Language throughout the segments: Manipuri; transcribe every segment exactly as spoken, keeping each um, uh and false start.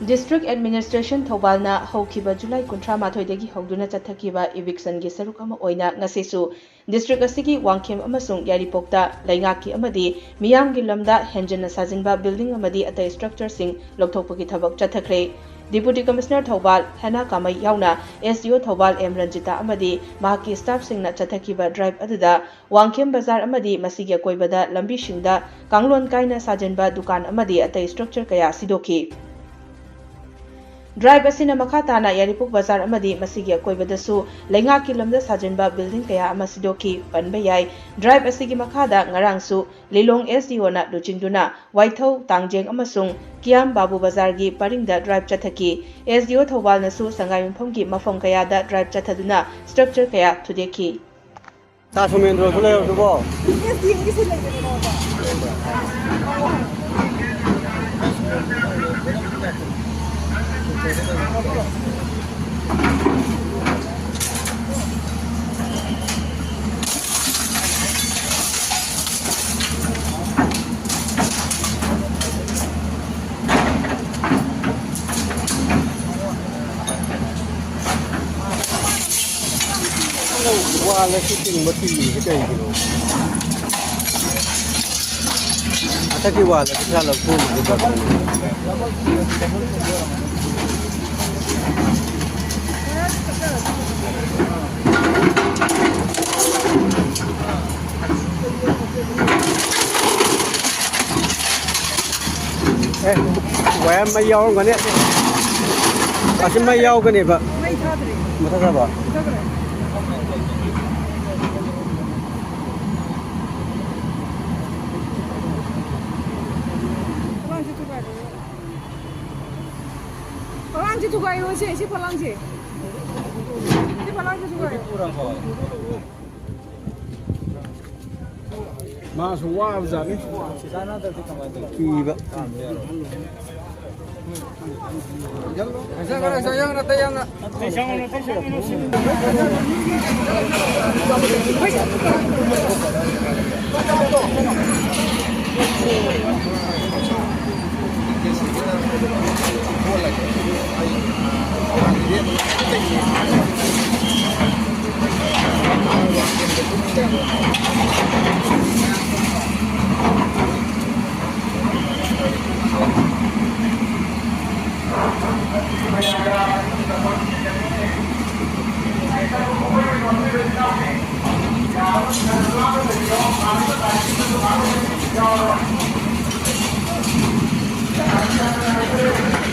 District Administration ꯊꯧꯕꯥꯜꯅ ꯍꯧꯈꯤꯕ ꯖꯨꯂꯥꯏ ꯀꯨꯟꯊ꯭ꯔꯥ ꯃꯥꯊꯣꯏꯗꯒꯤ ꯍꯧꯗꯨꯅ ꯆꯠꯊꯈꯤꯕ evictionꯒꯤ ꯁꯔꯨꯛ ꯑꯃ ꯑꯣꯏꯅ ꯉꯁꯤꯁꯨ district ꯑꯁꯤꯒꯤ ꯋꯥꯡꯈꯦꯝ ꯑꯃꯁꯨꯡ ꯌꯥꯏꯔꯤꯄꯣꯛꯇ ꯂꯩꯉꯥꯛꯀꯤ ꯑꯃꯗꯤ ꯃꯤꯌꯥꯝꯒꯤ ꯂꯝꯗ ꯍꯦꯟꯖꯟꯅ ꯁꯥꯖꯤꯟꯕ building ꯑꯃꯗꯤ ꯑꯇꯩ structureꯁꯤꯡ ꯂꯧꯊꯣꯛꯄꯒꯤ ꯊꯕꯛ ꯆꯠꯊꯈ꯭ꯔꯦ꯫ Deputy Commissioner ꯊꯧꯕꯥꯜ ꯍꯦꯅꯥ ꯀꯥꯃꯩ ꯌꯥꯎꯅ S D O Thoubal M Ranjita ꯑꯃꯗꯤ ꯃꯍꯥꯛꯀꯤ staffꯁꯤꯡꯅ ꯆꯠꯊꯈꯤꯕ drive ꯑꯗꯨꯗ ꯋꯥꯡꯈꯦꯝ ꯕꯖꯥꯔ ꯑꯃꯗꯤ ꯃꯁꯤꯒꯤ ꯑꯀꯣꯏꯕꯗ ꯂꯝꯕꯤꯁꯤꯡꯗ ꯀꯥꯡꯂꯣꯟ ꯀꯥꯏꯅ ꯁꯥꯖꯤꯟꯕ ꯗꯨꯀꯥꯟ ꯑꯃꯗꯤ ꯑꯇꯩ structure ꯀꯌꯥ ꯁꯤꯗꯣꯛꯈꯤ꯫ Drive ꯑꯁꯤꯅ ꯃꯈꯥ ꯇꯥꯅ ꯌꯥꯏꯔꯤꯄꯣꯛ ꯕꯖꯥꯔ ꯑꯃꯗꯤ ꯃꯁꯤꯒꯤ ꯑꯀꯣꯏꯕꯗꯁꯨ ꯂꯩꯉꯥꯛꯀꯤ ꯂꯝꯗ ꯁꯥꯖꯤꯟꯕ building ꯀꯌꯥ ꯑꯃ ꯁꯤꯗꯣꯛꯈꯤ꯫ ꯄꯟꯕ ꯌꯥꯏ, drive ꯑꯁꯤꯒꯤ ꯃꯈꯥꯗ ꯉꯔꯥꯡꯁꯨ ꯂꯤꯂꯣꯡ S D Oꯅ ꯂꯨꯆꯤꯡꯗꯨꯅ ꯋꯥꯏꯊꯧ, ꯇꯥꯡꯖꯦꯡ ꯑꯃꯁꯨꯡ ꯀꯤꯌꯥꯝ ꯕꯥꯕꯨ ꯕꯖꯥꯔꯒꯤ ꯄꯔꯤꯡꯗ drive ꯆꯠꯊꯈꯤ꯫ S D O ꯊꯧꯕꯥꯜꯅꯁꯨ ꯁꯉꯥꯏꯌꯨꯝꯐꯝꯒꯤ ꯃꯐꯝ ꯀꯌꯥꯗ drive ꯆꯠꯊꯗꯨꯅ structure ꯀꯌꯥ ꯊꯨꯗꯦꯛꯈꯤ꯫ ꯇꯥ ꯁꯣꯃꯦꯟꯗ꯭ꯔꯣꯁꯨ ꯂꯩꯍꯧꯗꯨꯕꯣ? ꯋꯥꯜ ꯑꯁꯤ ꯆꯤꯡꯕ ꯊꯤꯡꯉꯤꯁꯦ ꯀꯩꯒꯤꯅꯣ? ꯃꯊꯛꯀꯤ ꯋꯥꯜ ꯑꯁꯤ ꯈꯔ ꯂꯧꯊꯣꯛꯑꯝꯃꯗꯤ ꯐꯗꯧꯅꯤ꯫ ꯑꯦ, ꯋꯥꯌꯔ ꯃꯩ ꯌꯥꯎꯔꯝꯒꯅꯤ꯫ ꯑꯁꯤ ꯃꯩ ꯌꯥꯎꯒꯅꯦꯕ꯫ ꯃꯩ ꯊꯥꯗ꯭ꯔꯤ꯫ ꯃꯨꯊꯠꯈ꯭ꯔꯕꯣ? ꯃꯨꯊꯠꯈ꯭ꯔꯦ꯫ ꯊꯣꯡꯒꯥꯟꯁꯦ ꯊꯨꯒꯥꯏꯔꯣ꯫ ꯐꯛꯂꯥꯡꯁꯦ ꯊꯨꯒꯥꯏꯌꯣ ꯁꯦ, ꯁꯤ ꯐꯛꯂꯥꯡꯁꯦ꯫ ꯁꯤ ꯐꯛꯂꯥꯡꯁꯦ ꯊꯨꯒꯥꯏꯌꯣ꯫ ꯃꯥꯁꯨ ꯋꯥꯕꯖꯥꯠꯅꯤ꯫ ꯀꯤꯕ꯫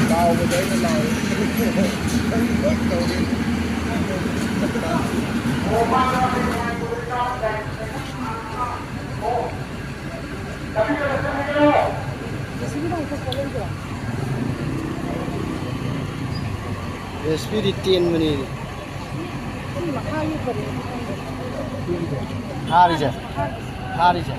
ꯂꯥꯎꯕꯗꯣ ꯑꯩꯅ ꯂꯥꯎꯔꯦ꯫ ꯅꯪ ꯂꯣꯏ ꯇꯧꯔꯦ꯫ ꯑꯦꯁ ꯄꯤꯗꯤ ꯇꯦꯟꯕꯅꯤ꯫ ꯐꯥꯔꯤꯁꯦ꯫ ꯐꯥꯔꯤꯁꯦ꯫